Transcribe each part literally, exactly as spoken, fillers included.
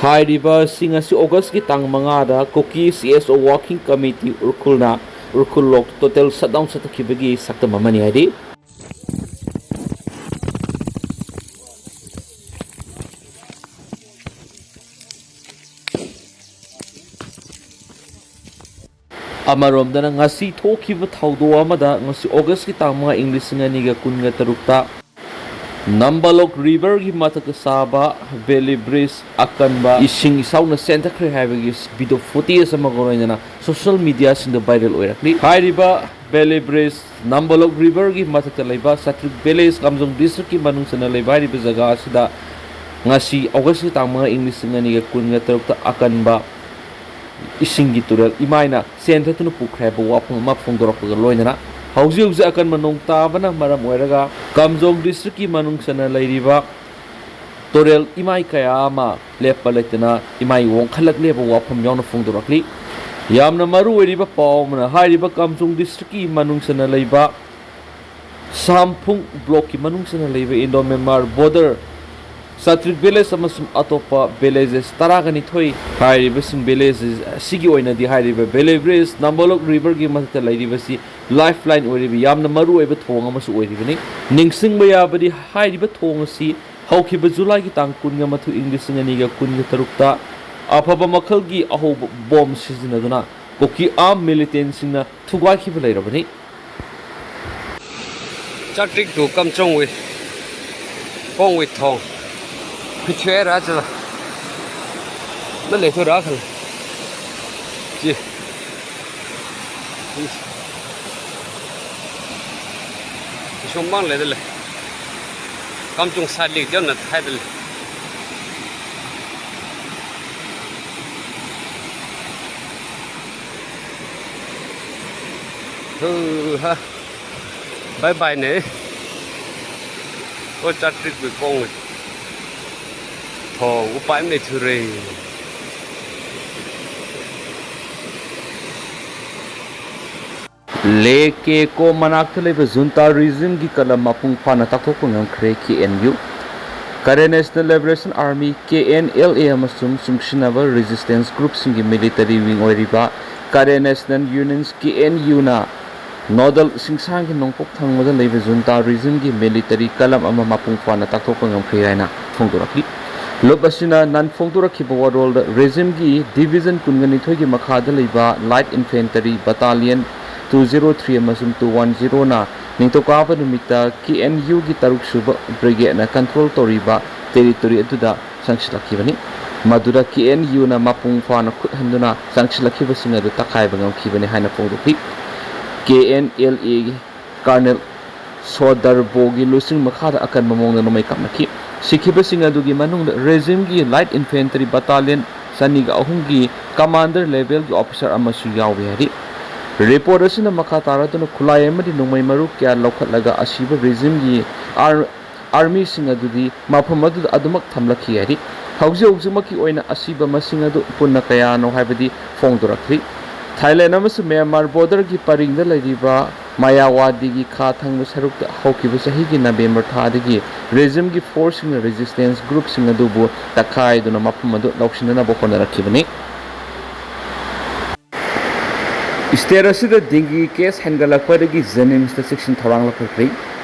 ꯍꯥꯏꯔꯤꯕꯁꯤꯡ ꯑꯁꯤ ꯑꯣꯒꯁꯀꯤ ꯇꯥꯡ ꯃꯉꯥꯗ ꯀꯨꯀꯤ ꯁꯤ ꯑꯦꯁ ꯑꯣ ꯋꯥꯔꯀꯤꯡ ꯀꯃꯤꯇꯤ ꯎꯔꯈꯨꯜꯅ ꯎꯔꯈꯨꯜ ꯂꯣꯛ ꯇꯣꯇꯦꯜ ꯁꯠꯗꯥꯎꯟ ꯆꯠꯊꯈꯤꯕꯒꯤ ꯁꯛꯇꯝ ꯑꯃꯅꯤ ꯍꯥꯏꯔꯤ꯫ ꯑꯃꯔꯣꯝꯗꯅ ꯉꯁꯤ ꯊꯣꯛꯈꯤꯕ ꯊꯧꯗꯣꯛ ꯑꯃꯗ, ꯉꯁꯤ ꯑꯣꯒꯁꯀꯤ ꯇꯥꯡ ꯃꯉꯥ, ꯏꯪ ꯂꯤꯁꯤꯡ ꯑꯅꯤꯒ ꯀꯨꯟꯒ ꯇꯔꯨꯛꯇ ꯅꯝꯕꯂꯣꯛ ꯔꯤꯚꯔꯒꯤ ꯃꯊꯛꯇ ꯁꯥꯕ ꯚꯦꯂꯤ ꯕ꯭ꯔꯤꯖ ꯑꯀꯟꯕ ꯏꯁꯤꯡ ꯏꯆꯥꯎꯅ ꯆꯦꯟꯊꯈ꯭ꯔꯦ ꯍꯥꯏꯕꯒꯤ ꯚꯤꯗꯤꯑꯣ ꯐꯨꯇꯦꯖ ꯑꯃꯒ ꯂꯣꯏꯅꯅ ꯁꯣꯁꯤꯌꯦꯜ ꯃꯤꯗꯤꯌꯥꯁꯤꯡꯗ ꯚꯥꯏꯔꯦꯜ ꯑꯣꯏꯔꯛꯂꯤ꯫ ꯍꯥꯏꯔꯤꯕ ꯚꯦꯂꯤ ꯕ꯭ꯔꯤꯖ ꯅꯝꯕꯂꯣꯛ ꯔꯤꯚꯔꯒꯤ ꯃꯊꯛꯇ ꯂꯩꯕ ꯆꯥꯇ꯭ꯔꯤꯛ ꯚꯤꯂꯦꯖ, ꯀꯥꯝꯖꯣꯡ ꯗꯤꯁꯇ꯭ꯔꯤꯛꯀꯤ ꯃꯅꯨꯡ ꯆꯟꯅ ꯂꯩꯕ ꯍꯥꯏꯔꯤꯕ ꯖꯒꯥ ꯑꯁꯤꯗ ꯉꯁꯤ ꯑꯣꯒꯁꯀꯤ ꯇꯥꯡ ꯃꯉꯥ, ꯏꯪ ꯂꯤꯁꯤꯡ ꯑꯅꯤꯒ ꯀꯨꯟꯒ ꯇꯔꯨꯛꯇ ꯑꯀꯟꯕ ꯏꯁꯤꯡꯒꯤ ꯇꯨꯔꯦꯜ ꯏꯃꯥꯏꯅ ꯆꯦꯟꯊꯗꯨꯅ ꯄꯨꯈ꯭ꯔꯦ ꯍꯥꯏꯕ ꯋꯥꯐꯝ ꯑꯃ ꯐꯣꯡꯗꯣꯔꯛꯄꯒ ꯂꯣꯏꯅꯅ, ꯍꯧꯖꯤꯛ ꯍꯧꯖꯤꯛ ꯑꯀꯟꯕ ꯅꯣꯡ ꯇꯥꯕꯅ ꯃꯔꯝ ꯑꯣꯏꯔꯒ ꯀꯥꯝꯖꯣꯡ ꯗꯤꯁꯇ꯭ꯔꯤꯛꯀꯤ ꯃꯅꯨꯡ ꯆꯟꯅ ꯂꯩꯔꯤꯕ ꯇꯨꯔꯦꯜ ꯏꯃꯥꯏ ꯀꯌꯥ ꯑꯃ ꯂꯦꯞꯄ ꯂꯩꯇꯅ ꯏꯃꯥꯏ ꯋꯥꯡꯈꯠꯂꯛꯂꯦ ꯍꯥꯏꯕ ꯋꯥꯐꯝ ꯌꯥꯎꯅ ꯐꯣꯡꯗꯣꯔꯛꯂꯤ꯫ ꯌꯥꯝꯅ ꯃꯔꯨ ꯑꯣꯏꯔꯤꯕ ꯄꯥꯎ ꯑꯃꯅ, ꯍꯥꯏꯔꯤꯕ ꯀꯥꯝꯖꯣꯡ ꯗꯤꯁꯇ꯭ꯔꯤꯛꯀꯤ ꯃꯅꯨꯡ ꯆꯟꯅ ꯂꯩꯕ ꯁꯥꯝꯐꯨꯡ ꯕ꯭ꯂꯣꯛꯀꯤ ꯃꯅꯨꯡ ꯆꯟꯅ ꯂꯩꯕ ꯏꯟꯗꯣ ꯃ꯭ꯌꯥꯟꯃꯥꯔ ꯕꯣꯔꯗꯔ ꯆꯥꯇ꯭ꯔꯤꯛ ꯚꯤꯂꯦꯖ ꯑꯃꯁꯨꯡ ꯑꯇꯣꯞꯄ ꯚꯤꯂꯦꯖꯦꯁ ꯇꯔꯥꯒ ꯅꯤꯊꯣꯏ ꯍꯥꯏꯔꯤꯕꯁꯤꯡ, ꯚꯤꯂꯦꯖ ꯑꯁꯤꯒꯤ ꯑꯣꯏꯅꯗꯤ ꯍꯥꯏꯔꯤꯕ ꯚꯦꯂꯤ ꯕ꯭ꯔꯤꯖ ꯅꯝꯕꯣꯂꯣꯛ ꯔꯤꯚꯔꯒꯤ ꯃꯊꯛꯇ ꯂꯩꯔꯤꯕꯁꯤ ꯂꯥꯏꯐ ꯂꯥꯏꯟ ꯑꯣꯏꯔꯤꯕ ꯌꯥꯝꯅ ꯃꯔꯨ ꯑꯣꯏꯕ ꯊꯣꯡ ꯑꯃꯁꯨ ꯑꯣꯏꯔꯤꯕꯅꯤ꯫ ꯅꯤꯡꯁꯤꯡꯕ ꯌꯥꯕꯗꯤ, ꯍꯥꯏꯔꯤꯕ ꯊꯣꯡ ꯑꯁꯤ ꯍꯧꯈꯤꯕ ꯖꯨꯂꯥꯏꯒꯤ ꯇꯥꯡ ꯀꯨꯟꯒ ꯃꯥꯊꯣꯏ, ꯏꯪ ꯂꯤꯁꯤꯡ ꯑꯅꯤꯒ ꯀꯨꯟꯒ ꯇꯔꯨꯛꯇ ꯑꯐꯕ ꯃꯈꯜꯒꯤ ꯑꯍꯧꯕ ꯕꯣꯝ ꯁꯤꯖꯤꯟꯅꯗꯨꯅ ꯀꯨꯀꯤ ꯑꯥꯔꯝ ꯃꯤꯂꯤꯇꯦꯟꯁꯤꯡꯅ ꯊꯨꯒꯥꯏꯈꯤꯕ ꯂꯩꯔꯕꯅꯤ꯫ ꯆꯥꯇ꯭ꯔꯤꯛ ꯇꯨ ꯀꯝꯆꯣꯡ ꯋꯤ ꯀꯣꯡ ꯋꯤ ꯊꯣꯡ ꯐꯤꯊ꯭ꯔꯦ ꯔꯥ ꯆꯂ ꯅ ꯂꯩꯊꯣꯏ ꯔꯥ ꯈꯜ ꯆꯤ ꯁꯣꯝꯕꯥꯡ ꯂꯩꯗ ꯂꯩ꯫ ꯀꯝꯆꯣꯡ ꯁꯥꯠ ꯂꯤꯛ ꯖꯝꯅ ꯊꯥꯏꯗ ꯂꯩ꯫ ꯍꯨ ꯍꯥ꯫ ꯕꯥꯏ ꯕꯥꯏꯅꯦ꯫ ꯑꯣ ꯆꯥꯇ꯭ꯔꯤꯛ ꯄꯤ ꯀꯣꯡ ꯊꯣꯡ ꯎꯄꯥꯏ ꯑꯃ ꯂꯩꯊꯨꯔꯦ꯫ ꯂꯦ ꯀꯦ ꯀꯣ ꯃꯅꯥꯛꯇ ꯂꯩꯕ ꯖꯨꯟꯇꯥ ꯔꯤꯖꯤꯝꯒꯤ ꯀꯂꯝ ꯃꯄꯨꯡ ꯐꯥꯅ ꯇꯥꯛꯊꯣꯛꯄ ꯉꯝꯈ꯭ꯔꯦ K N U. Karen National Liberation Army, K N L A, ꯑꯃꯁꯨꯡ ꯆꯨꯡꯁꯤꯟꯅꯕ resistance groupꯁꯤꯡꯒꯤ military wing ꯑꯣꯏꯔꯤꯕ Karen National Union's, K N U ꯅ nodal ꯁꯤꯡꯁꯥꯡꯒꯤ ꯅꯣꯡꯄꯣꯛ ꯊꯪꯕꯗ ꯂꯩꯕ junta regimeꯒꯤ military column ꯑꯃ ꯃꯄꯨꯡ ꯐꯥꯅ ꯇꯥꯛꯊꯣꯛꯄ ꯉꯝꯈ꯭ꯔꯦ ꯍꯥꯏꯅ ꯐꯣꯡꯗꯣꯔꯛꯂꯤ꯫ ꯂꯨꯞ ꯑꯁꯤꯅ ꯅꯟ ꯐꯣꯡꯗꯣꯔꯛꯈꯤꯕ ꯋꯥꯔꯣꯜꯗ regimeꯒꯤ division ꯀꯨꯟꯒ ꯅꯤꯊꯣꯏꯒꯤ ꯃꯈꯥꯗ ꯂꯩꯕ light infantry battalion two zero three ꯑꯃꯁꯨꯡ two one zero ꯅ ꯅꯤꯡꯊꯧꯀꯥꯕ ꯅꯨꯃꯤꯠꯇ K N Uꯒꯤ ꯇꯔꯨꯛꯁꯨꯕ brigadeꯅ control ꯇꯧꯔꯤꯕ territory ꯑꯗꯨꯗ ꯆꯪꯁꯤꯜꯂꯛꯈꯤꯕꯅꯤ꯫ ꯃꯗꯨꯗ K N Uꯅ ꯃꯄꯨꯡ ꯐꯥꯅ ꯈꯨꯠ ꯍꯟꯗꯨꯅ ꯆꯪꯁꯤꯜꯂꯛꯈꯤꯕꯁꯤꯡ ꯑꯗꯨ ꯇꯛꯈꯥꯏꯕ ꯉꯝꯈꯤꯕꯅꯤ ꯍꯥꯏꯅ ꯐꯣꯡꯗꯣꯛꯈꯤ꯫ K N L Aꯒꯤ Colonel ꯁꯣꯗꯔꯕꯣꯒꯤ ꯂꯨꯆꯤꯡ ꯃꯈꯥꯗ ꯑꯀꯟꯕ ꯃꯑꯣꯡꯗ ꯅꯣꯡꯃꯩ ꯀꯥꯞꯅꯈꯤ꯫ ꯁꯤꯈꯤꯕꯁꯤꯡ ꯑꯗꯨꯒꯤ ꯃꯅꯨꯡꯗ regimeꯒꯤ light infantry battalion ꯆꯅꯤꯒ ꯑꯍꯨꯝꯒꯤ commander levelꯒꯤ officer ꯑꯃꯁꯨ ꯌꯥꯎꯏ ꯍꯥꯏꯔꯤ꯫ Report ꯑꯁꯤꯅ ꯃꯈꯥ ꯇꯥꯔꯗꯨꯅ ꯈꯨꯠꯂꯥꯏ ꯑꯃꯗꯤ ꯅꯣꯡꯃꯩ ꯃꯔꯨ ꯀꯌꯥ ꯂꯧꯈꯠꯂꯒ ꯑꯁꯤꯕ regimeꯒꯤ ar-, armyꯁꯤꯡ ꯑꯗꯨꯗꯤ ꯃꯐꯝ ꯑꯗꯨꯗ ꯑꯗꯨꯃꯛ ꯊꯝꯂꯛꯈꯤ ꯍꯥꯏꯔꯤ꯫ ꯍꯧꯖꯤꯛ ꯍꯧꯖꯤꯛꯃꯛꯀꯤ ꯑꯣꯏꯅ ꯑꯁꯤꯕ ꯃꯁꯤꯡ ꯑꯗꯨ ꯄꯨꯟꯅ ꯀꯌꯥꯅꯣ ꯍꯥꯏꯕꯗꯤ ꯐꯣꯡꯗꯣꯔꯛꯇ꯭ꯔꯤ꯫ ꯊꯥꯏꯂꯦꯟ ꯑꯃꯁꯨꯡ ꯃ꯭ꯌꯥꯟꯃꯥꯔ borderꯒꯤ ꯄꯔꯤꯡꯗ ꯂꯩꯔꯤꯕ ꯃꯌꯥꯋꯥꯗꯤꯒꯤ ꯈꯥ ꯊꯪꯕ ꯁꯔꯨꯛꯇ ꯍꯧꯈꯤꯕ ꯆꯍꯤꯒꯤ ꯅꯕꯦꯝꯕꯔ ꯊꯥꯗꯒꯤ regimeꯒꯤ forceꯁꯤꯡꯅ resistance groupꯁꯤꯡ ꯑꯗꯨꯕꯨ ꯇꯛꯈꯥꯏꯗꯨꯅ ꯃꯐꯝ ꯑꯗꯨ ꯂꯧꯁꯤꯟꯅꯅꯕ ꯍꯣꯠꯅꯔꯛꯈꯤꯕꯅꯤ꯫ State ꯑꯁꯤꯗ dengue case ꯍꯦꯟꯒꯠꯂꯛꯄꯗꯒꯤ JNIMSꯇ ꯆꯦꯛꯁꯤꯟ ꯊꯧꯔꯥꯡ ꯂꯧꯈꯠꯈ꯭ꯔꯦ꯫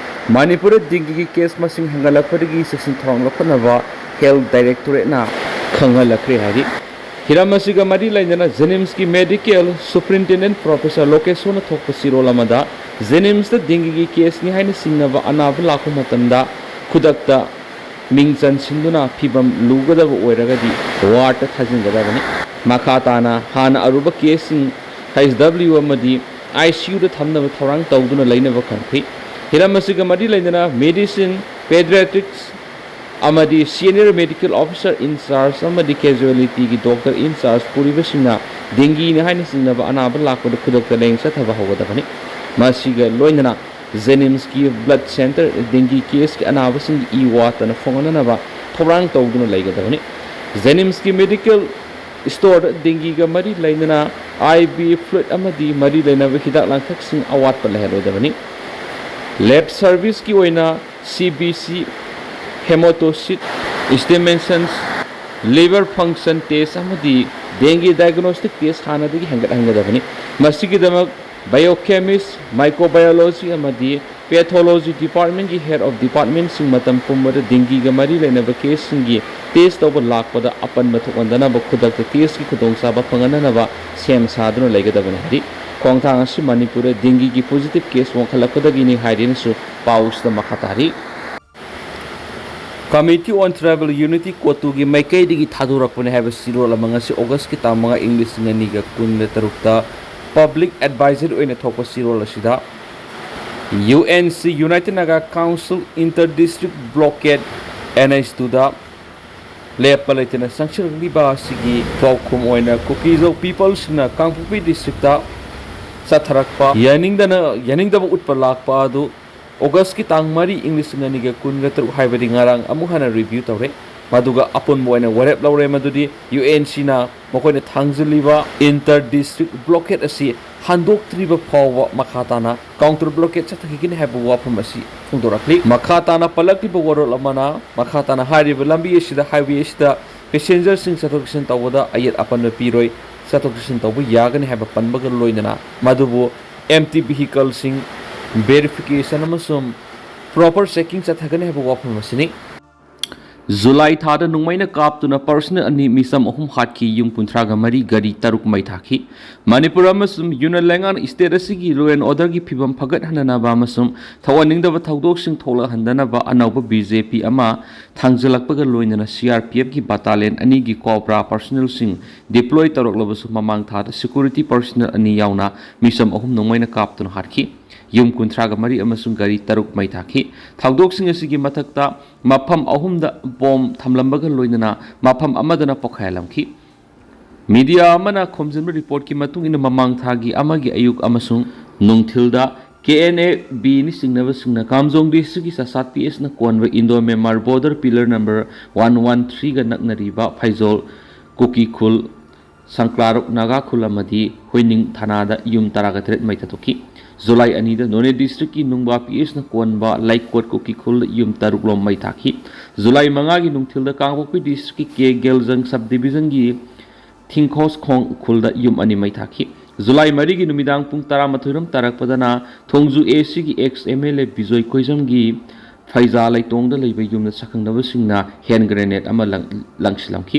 ꯃꯅꯤꯄꯨꯔꯗ dengueꯒꯤ case ꯃꯁꯤꯡ ꯍꯦꯟꯒꯠꯂꯛꯄꯗꯒꯤ ꯆꯦꯛꯁꯤꯟ ꯊꯧꯔꯥꯡ ꯂꯧꯈꯠꯅꯕ Health Directorateꯅ ꯈꯪꯍꯜꯂꯛꯈ꯭ꯔꯦ ꯍꯥꯏꯔꯤ꯫ ꯍꯤꯔꯝ ꯑꯁꯤꯒ ꯃꯔꯤ ꯂꯩꯅꯅ JNIMSꯀꯤ Medical Superintendent Professor ꯂꯣꯀꯦꯁꯣꯔꯅ ꯊꯣꯛꯄ ꯆꯦꯔꯣꯜ ꯑꯃꯗ JNIMSꯇ dengueꯒꯤ caseꯅꯤ ꯍꯥꯏꯅ ꯆꯤꯡꯅꯕ ꯑꯅꯥꯕ ꯂꯥꯛꯄ ꯃꯇꯝꯗ ꯈꯨꯗꯛꯇ ꯃꯤꯡ ꯆꯟꯁꯤꯟꯗꯨꯅ ꯐꯤꯚꯝ ꯂꯨꯒꯗꯕ ꯑꯣꯏꯔꯒꯗꯤ wardꯇ ꯊꯥꯖꯤꯟꯒꯗꯕꯅꯤ꯫ ꯃꯈꯥ ꯇꯥꯅ ꯍꯥꯟꯅ ꯑꯔꯨꯕ caseꯁꯤꯡ HW ꯑꯃꯗꯤ ICUꯗ ꯊꯝꯅꯕ ꯊꯧꯔꯥꯡ ꯇꯧꯗꯨꯅ ꯂꯩꯅꯕ ꯈꯪꯈꯤ꯫ ꯍꯤꯔꯝ ꯑꯁꯤꯒ ꯃꯔꯤ ꯂꯩꯅꯅ medicine, pediatrics ꯑꯃꯗꯤ senior medical officer in charge ꯑꯃꯗꯤ casualtyꯒꯤ doctor in charge ꯄꯨꯔꯤꯕꯁꯤꯡꯅ dengueꯅꯤ ꯍꯥꯏꯅ ꯆꯤꯡꯅꯕ ꯑꯅꯥꯕ ꯂꯥꯛꯄꯗ ꯈꯨꯗꯛꯇ ꯂꯥꯌꯦꯡ ꯆꯠꯊꯕ ꯍꯧꯒꯗꯕꯅꯤ꯫ ꯃꯁꯤꯒ ꯂꯣꯏꯅꯅ JNIMSꯀꯤ blood centre dengue caseꯀꯤ ꯑꯅꯥꯕꯁꯤꯡꯒꯤ ꯏ ꯋꯥꯠꯇꯅ ꯐꯪꯍꯟꯅꯅꯕ ꯊꯧꯔꯥꯡ ꯇꯧꯗꯨꯅ ꯂꯩꯒꯗꯕꯅꯤ꯫ JNIMSꯀꯤ medical storeꯗ dengueꯒ ꯃꯔꯤ ꯂꯩꯅꯅ IV fluid ꯑꯃꯗꯤ ꯃꯔꯤ ꯂꯩꯅꯕ ꯍꯤꯗꯥꯛ ꯂꯥꯡꯊꯛꯁꯤꯡ ꯑꯋꯥꯠꯄ ꯂꯩꯍꯜꯂꯣꯏꯗꯕꯅꯤ꯫ Lab serviceꯀꯤ ꯑꯣꯏꯅ CBC hematocyte stimulation, liver function test ꯑꯃꯗꯤ dengue diagnostic test ꯍꯥꯟꯅꯗꯒꯤ ꯍꯦꯟꯒꯠꯍꯟꯒꯗꯕꯅꯤ꯫ ꯃꯁꯤꯒꯤꯗꯃꯛ biochemist, microbiology ꯑꯃꯗꯤ pathology department ꯀꯤ head of department ꯁꯤꯡ ꯃꯇꯝ ꯄꯨꯝꯕꯗ dengue ꯒ ꯃꯔꯤ ꯂꯩꯅꯕ case ꯁꯤꯡꯒꯤ test ꯇꯧꯕ ꯂꯥꯛꯄꯗ ꯑꯄꯟꯕ ꯊꯣꯛꯍꯟꯗꯅꯕ ꯈꯨꯗꯛꯇ test ꯀꯤ ꯈꯨꯗꯣꯡꯆꯥꯕ ꯐꯪꯍꯟꯅꯅꯕ ꯁꯦꯝ ꯁꯥꯗꯨꯅ ꯂꯩꯒꯗꯕꯅꯤ ꯍꯥꯏꯔꯤ꯫ ꯈꯣꯡꯊꯥꯡ ꯑꯁꯤ ꯃꯅꯤꯄꯨꯔꯗ dengue ꯒꯤ positive case ꯋꯥꯡꯈꯠꯂꯛꯄꯗꯒꯤꯅꯤ ꯍꯥꯏꯔꯦꯅꯁꯨ ꯄꯥꯎꯁꯤꯗ ꯃꯈꯥ ꯇꯥꯔꯤ꯫ Committee on Tribal Unity, ꯀꯣꯇꯨꯒꯤ ꯃꯥꯏꯀꯩꯗꯒꯤ ꯊꯥꯗꯣꯔꯛꯄꯅꯤ ꯍꯥꯏꯕ ꯆꯦꯔꯣꯜ ꯑꯃ ꯉꯁꯤ August ꯀꯤ ꯇꯥꯡ ꯃꯉꯥ, ꯏꯪ ꯂꯤꯁꯤꯡ ꯑꯅꯤꯒ ꯀꯨꯟꯒ ꯇꯔꯨꯛꯇ public advisory ꯑꯣꯏꯅ ꯊꯣꯛꯄ ꯆꯦꯔꯣꯜ ꯑꯁꯤꯗ U N C, United Naga Council, Inter District Blockade, N H two ꯗ ꯂꯦꯞꯄ ꯂꯩꯇꯅ ꯆꯪꯁꯤꯜꯂꯛꯂꯤꯕ ꯑꯁꯤꯒꯤ ꯄꯥꯎꯈꯨꯝ ꯑꯣꯏꯅ ꯀꯨꯀꯤꯖꯧ peopleꯁꯤꯡꯅ ꯀꯥꯡꯄꯣꯛꯄꯤ district ꯇ ꯆꯠꯊꯔꯛꯄ ꯌꯥꯅꯤꯡꯗꯅ, ꯌꯥꯅꯤꯡꯗꯕ ꯎꯠꯄ ꯂꯥꯛꯄ ꯑꯗꯨ August ꯀꯤ ꯇꯥꯡ ꯃꯔꯤ, ꯏꯪ ꯂꯤꯁꯤꯡ ꯑꯅꯤꯒ ꯀꯨꯟꯒ ꯇꯔꯨꯛ, ꯍꯥꯏꯕꯗꯤ ꯉꯔꯥꯡ ꯑꯃꯨꯛ ꯍꯟꯅ review ꯇꯧꯔꯦ꯫ ꯃꯗꯨꯒ ꯑꯄꯨꯟꯕ ꯑꯣꯏꯅ ꯋꯥꯔꯦꯞ ꯂꯧꯔꯦ ꯃꯗꯨꯗꯤ U N C ꯅ ꯃꯈꯣꯏꯅ ꯊꯥꯡꯖꯤꯜꯂꯤꯕ inter district blockade ꯑꯁꯤ ꯍꯟꯗꯣꯛꯇ꯭ꯔꯤꯕ ꯐꯥꯎꯕ ꯃꯈꯥ ꯇꯥꯅ counter blockade ꯆꯠꯊꯈꯤꯒꯅꯤ ꯍꯥꯏꯕ ꯋꯥꯐꯝ ꯑꯁꯤ ꯐꯣꯡꯗꯣꯔꯛꯂꯤ꯫ ꯃꯈꯥ ꯇꯥꯅ ꯄꯜꯂꯛꯂꯤꯕ ꯋꯥꯔꯣꯜ ꯑꯃꯅ, ꯃꯈꯥ ꯇꯥꯅ ꯍꯥꯏꯔꯤꯕ ꯂꯝꯕꯤ ꯑꯁꯤꯗ, highway ꯑꯁꯤꯗ passengerꯁꯤꯡ ꯆꯠꯊꯣꯛ ꯆꯠꯁꯤꯟ ꯇꯧꯕꯗ ꯑꯌꯦꯠ ꯑꯄꯟꯕ ꯄꯤꯔꯣꯏ, ꯆꯠꯊꯣꯛ ꯆꯠꯁꯤꯟ ꯇꯧꯕ ꯌꯥꯒꯅꯤ ꯍꯥꯏꯕ ꯄꯟꯕꯒ ꯂꯣꯏꯅꯅ ꯃꯗꯨꯕꯨ empty vehicleꯁꯤꯡ verification ꯑꯃꯁꯨꯡ proper checking ꯆꯠꯊꯒꯅꯤ ꯍꯥꯏꯕ ꯋꯥꯐꯝ ꯑꯁꯤꯅꯤ꯫ July ꯊꯥꯗ ꯅꯣꯡꯃꯩꯅ ꯀꯥꯞꯇꯨꯅ personnel ꯑꯅꯤ, ꯃꯤꯆꯝ ꯑꯍꯨꯝ ꯍꯥꯠꯈꯤ, ꯌꯨꯝ ꯀꯨꯟꯊ꯭ꯔꯥꯒ ꯃꯔꯤ, ꯒꯥꯔꯤ ꯇꯔꯨꯛ ꯃꯩ ꯊꯥꯈꯤ꯫ ꯃꯅꯤꯄꯨꯔ ꯑꯃꯁꯨꯡ ꯌꯨꯅꯥꯟ ꯂꯩꯉꯥꯛꯅ state ꯑꯁꯤꯒꯤ law and orderꯒꯤ ꯐꯤꯕꯝ ꯐꯒꯠꯍꯟꯅꯅꯕ ꯑꯃꯁꯨꯡ ꯊꯣꯛꯍꯟꯅꯤꯡꯗꯕ ꯊꯧꯗꯣꯛꯁꯤꯡ ꯊꯣꯛꯂꯛꯍꯟꯗꯅꯕ ꯑꯅꯧꯕ B J P ꯑꯃ ꯊꯥꯡꯖꯤꯜꯂꯛꯄꯒ ꯂꯣꯏꯅꯅ C R P Fꯀꯤ battalion ꯑꯅꯤꯒꯤ cobra personnelꯁꯤꯡ deploy ꯇꯧꯔꯛꯂꯕꯁꯨ, ꯃꯃꯥꯡ ꯊꯥꯗ security personnel ꯑꯅꯤ ꯌꯥꯎꯅ ꯃꯤꯆꯝ ꯑꯍꯨꯝ ꯅꯣꯡꯃꯩꯅ ꯀꯥꯞꯇꯨꯅ ꯍꯥꯠꯈꯤ꯫ ꯌꯨꯝ ꯀꯨꯟꯊ꯭ꯔꯥꯒ ꯃꯔꯤ ꯑꯃꯁꯨꯡ ꯒꯥꯔꯤ ꯇꯔꯨꯛ ꯃꯩ ꯊꯥꯈꯤ꯫ ꯊꯧꯗꯣꯛꯁꯤꯡ ꯑꯁꯤꯒꯤ ꯃꯊꯛꯇ, ꯃꯐꯝ ꯑꯍꯨꯝꯗ bomb ꯊꯝꯂꯝꯕꯒ ꯂꯣꯏꯅꯅ ꯃꯐꯝ ꯑꯃꯗꯅ ꯄꯣꯈꯥꯏꯍꯜꯂꯝꯈꯤ꯫ Media ꯑꯃꯅ ꯈꯣꯝꯖꯤꯟꯕ reportꯀꯤ ꯃꯇꯨꯡ ꯏꯟꯅ, ꯃꯃꯥꯡ ꯊꯥꯒꯤ ꯑꯃꯒꯤ ꯑꯌꯨꯛ ꯑꯃꯁꯨꯡ ꯅꯨꯡꯊꯤꯜꯗ K N A B ꯅ ꯆꯤꯡꯅꯕꯁꯤꯡꯅ ꯀꯥꯝꯖꯣꯡ districtꯀꯤ ꯆꯥꯆꯥꯠ P Sꯅ ꯀꯣꯟꯕ Indo Myanmar border pillar number one one threeꯒ ꯅꯛꯅꯔꯤꯕ ꯐꯩꯖꯣꯜ ꯀꯨꯀꯤ ꯈꯨꯜ ꯁꯪꯀ꯭ꯂꯥꯔꯨꯛ ꯅꯥꯒꯥ ꯈꯨꯜ ꯑꯃꯗꯤ ꯍꯨꯏꯅꯤꯡ ꯊꯥꯅꯥꯗ ꯌꯨꯝ ꯇꯔꯥꯒ ꯇꯔꯦꯠ ꯃꯩ ꯊꯥꯗꯣꯛꯈꯤ꯫ ꯖꯨꯂꯥꯏ ꯑꯅꯤꯗ ꯅꯣꯅꯦ ꯗꯤꯁꯇ꯭ꯔꯤꯛꯀꯤ ꯅꯨꯡꯕꯥ ꯄꯤ ꯑꯦꯁꯅ ꯀꯣꯟꯕ ꯂꯩꯀꯣꯠ ꯀꯨꯀꯤ ꯈꯨꯜꯗ ꯌꯨꯝ ꯇꯔꯨꯛ ꯂꯣꯝ ꯃꯩ ꯊꯥꯈꯤ꯫ ꯖꯨꯂꯥꯏ ꯃꯉꯥꯒꯤ ꯅꯨꯡꯊꯤꯜꯗ ꯀꯥꯡꯄꯣꯛꯄꯤ ꯗꯤꯁꯇ꯭ꯔꯤꯛꯀꯤ ꯀꯦ ꯒꯦꯜꯖꯪ ꯁꯕ ꯗꯤꯕꯤꯖꯟꯒꯤ ꯊꯤꯡꯈꯣꯁ ꯈꯣꯡ ꯈꯨꯜꯗ ꯌꯨꯝ ꯑꯅꯤ ꯃꯩ ꯊꯥꯈꯤ꯫ ꯖꯨꯂꯥꯏ ꯃꯔꯤꯒꯤ ꯅꯨꯃꯤꯗꯥꯡ ꯄꯨꯡ ꯇꯔꯥꯃꯥꯊꯣꯏ ꯔꯣꯝ ꯇꯥꯔꯛꯄꯗꯅ ꯊꯣꯡꯖꯨ ꯑꯦ ꯁꯤꯒꯤ X M L A Bijoy ꯀꯣꯏꯖꯝꯒꯤ ꯐꯩꯖꯥ ꯂꯩꯇꯣꯡꯗ ꯂꯩꯕ ꯌꯨꯝꯗ ꯁꯛꯈꯪꯗꯕꯁꯤꯡꯅ ꯍꯦꯟ ꯒ꯭ꯔꯦꯅꯦꯗ ꯑꯃ ꯂꯪ-, ꯂꯪꯁꯤꯜꯂꯝꯈꯤ꯫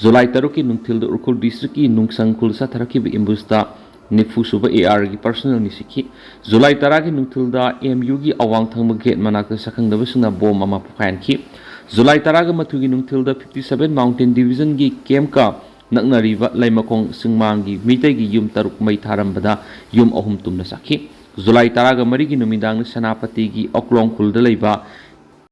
ꯖꯨꯂꯥꯏ ꯇꯔꯨꯛꯀꯤ ꯅꯨꯡꯊꯤꯜꯗ ꯎꯈ꯭ꯔꯨꯜ ꯗꯤꯁꯇ꯭ꯔꯤꯛꯀꯤ ꯅꯨꯡꯁꯪ ꯈꯨꯜ ꯆꯠꯊꯔꯛꯈꯤꯕ ꯏꯝꯕꯨꯁꯇ ꯅꯤꯐꯨ ꯁꯨꯕ ꯑꯦ ꯑꯥꯔꯒꯤ ꯄꯔꯁꯅꯦꯜꯅꯤ ꯁꯤꯈꯤ꯫ ꯖꯨꯂꯥꯏ ꯇꯔꯥꯒꯤ ꯅꯨꯡꯊꯤꯜꯗ ꯑꯦꯝ ꯌꯨꯒꯤ ꯑꯋꯥꯡ ꯊꯪꯕ ꯒꯦꯠ ꯃꯅꯥꯛꯇ ꯁꯛꯈꯪꯗꯕꯁꯤꯡꯅ ꯕꯣꯝ ꯑꯃ ꯄꯣꯈꯥꯏꯍꯟꯈꯤ꯫ ꯖꯨꯂꯥꯏ ꯇꯔꯥꯒ ꯃꯥꯊꯣꯏꯒꯤ ꯅꯨꯡꯊꯤꯜꯗ ꯐꯤꯐꯇꯤ ꯁꯚꯦꯟ ꯃꯥꯎꯟꯇꯦꯟ ꯗꯤꯕꯤꯖꯟꯒꯤ ꯀꯦꯝꯀ ꯅꯛꯅꯔꯤꯕ ꯂꯩꯃꯈꯣꯡ ꯆꯤꯡꯃꯥꯡꯒꯤ ꯃꯤꯇꯩꯒꯤ ꯌꯨꯝ ꯇꯔꯨꯛ ꯃꯩ ꯊꯥꯔꯝꯕꯗ ꯌꯨꯝ ꯑꯍꯨꯝ ꯇꯨꯝꯅ ꯆꯥꯛꯈꯤ꯫ ꯖꯨꯂꯥꯏ ꯇꯔꯥꯒ ꯃꯔꯤꯒꯤ ꯅꯨꯃꯤꯗꯥꯡꯗ ꯁꯦꯅꯥꯄꯇꯤꯒꯤ ꯑꯣꯛꯂꯣꯡ ꯈꯨꯜꯗ ꯂꯩꯕ